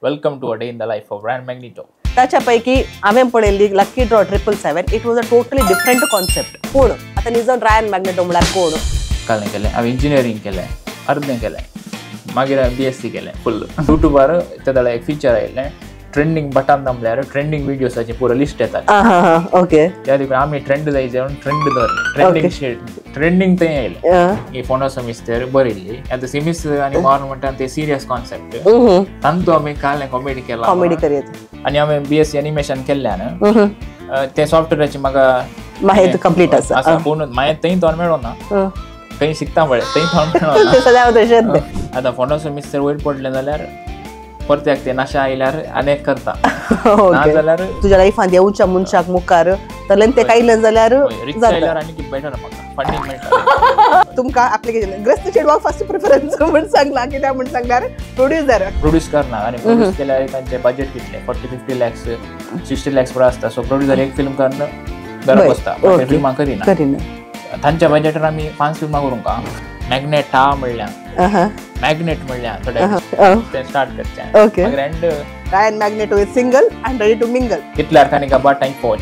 Welcome to a day in the life of Ryan Magneto. ताच्या पैकी हांवें पळयल्ली lucky draw 777, it was a totally different concept. पूण आतां निजन रायन मॅग्नेटो म्हळ्यार कोण? काल केलें हांवें, इंजिनियरींग केलें, अर्दें केलें, मागीर हांवें बीएससी केलें फुल. युट्यूबार ते एक फिचर आयिल्लें, ट्रेंडींग बटन दामल्यार ट्रेंडींग व्हिडियोसाची पुरो लिस्ट येताली. ओके. त्या देखून आमी ट्रेंड जायचे म्हणून ट्रेंड दवरलें, ट्रेंडींग ट्रेंडींग थंय आयलें. ही फोंडा मिस्तर बरयल्ली. आतां सिमीस आनी मॉर्न म्हणटा ते सिरियस कॉन्सेप्ट, तांतू आमी काल कॉमेडी केला, कॉमेडी करयत. आनी हांवें बीएससी एनिमेशन केल्ल्यान ते सॉफ्टवेअराची म्हाका माहिती कंप्लीट आसा. पूण मागीर थंय तोंड मेळोना, थंय शिकता पळय थंय तोंड मेळोना. आतां फोंडा मिस्तर वयर पडलें जाल्यार परत्याक ते नशा आयल्यार अनेक करता, नाजाल्यार तुज्या लायफांत येवच्या मनशाक मुखार तलेन ते कायलें जाल्यार जाल्यार आनी बेटर म्हाका फंडींग मेळटा. तुमकां एप्लिकेशन ग्रस्त चेडवाक फर्स्ट प्रिफरन्स म्हण सांगला, कित्याक म्हण सांगल्यार प्रोड्युसर प्रोड्यूस करना आनी प्रोड्यूस केल्यार तांचे बजेट कितले 40-50 लॅक्स 60 लॅक्स पुरो आसता. सो प्रोड्युसर एक फिल्म करून घरा बसता, फिल्मां करिना. तांच्या बजेटार आमी 5 फिल्मां करूंक मॅग्नेटा म्हणल्या, मॅग्नेट म्हणल्या थोडे ते स्टार्ट करचें. मागीर and Ryan Magneto is single and ready to mingle. कितल्या अर्थांनी गबा टायम पोच.